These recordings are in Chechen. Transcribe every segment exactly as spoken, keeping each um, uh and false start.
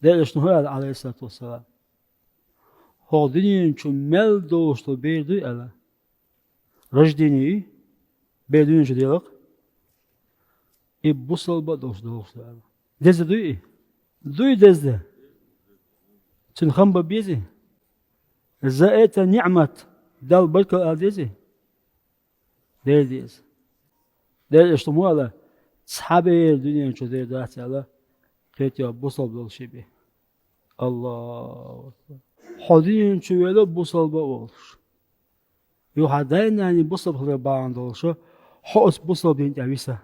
Делаш ну хӀара, алейхиссалату вассалам. ХӀокху дуьнен чу мел долуш долу бер дуй аьлла. Рождение, бер дуьнен чу делакъ. И бусалба а долуш долуш ду аьлла. Деза дуй и? Дуй деза. Цуьнан хам бан безий? За это ниъмат, Далла баркалла ала дезий? Дер деза. Делаш ду ма аьлла, цхьа бер дуьнен чу дер дац аьлла, кхетий бусалба долу ши бен. Аллаху акбар. Хьо дуьнен чу велла бусалба а волуш. Юха дай-наний бусалба хилар бахьана долуш, хьо оцу бусалба дин тӀе виса.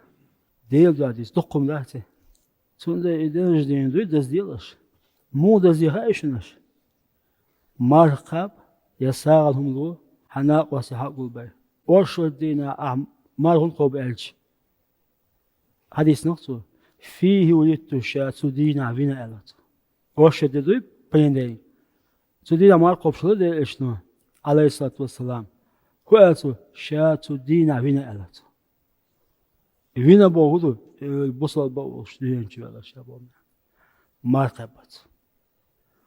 Делан дуьхьа дийца, дуккха хӀума дац и. Цундела и дезаш дийна дуй, дазделаш. Муха дазе хаьий шуна аша? Марха кхаба, я сагӀина хӀума ло, хьан накъостий хьакъ гулбай. Оршот дийнахь ахь марха хӀунда кхобу аьлча, хьадиснах цо, фийхи вулидту, ша цу дийнахь вина аьлла цо. Оршот де дуй, понедельник. Цу дийнахь марха кхобуш хилла Делан Элчано, алейхиссалату вассалам. ХӀун аьлла цо? Ша цу дийнахь вина аьлла цо. Вина боху ду, э, бусалба а волуш, дуьнен чу ваьлла ша боху. Марха кхаьббац.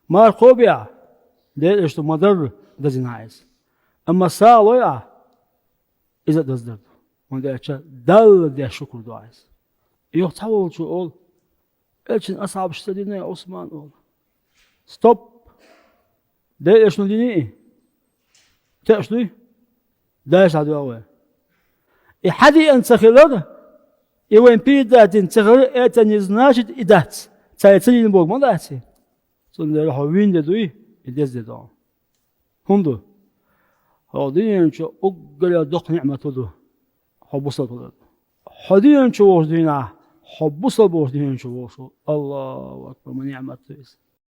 Марха кхобехь, Делан Элчано ма-дарра дазина иза. Амма сагӀа лой ахь, иза а даздар ду. ХӀунда аьлча Далла деш шукур ду ахь иза. Юха цхьаволчо олу: «Элчан асхьабаш ца дина, Ӏусман», олу. Стоп! Делан Элчано дина и? Теъаш дуй? Дайша дӀадоьгӀу вай. И хьан диъна ца хилар, и вайн пийда дина ца хилар, это не значит и дац. Цара ца дина бохург ма дац и. Цундела хьо вина де дуй, и деза де ду. ХӀунда? Хьо дуьнен чу уггар а доккха ниъмат хӀун ду? Хьо бусалба хилар ду. Хьо дуьнен чу волуш дийнахь, хьо бусалба волуш дуьнен чу волуш ву. Аллаху акбар, ма ниъмат ду иза.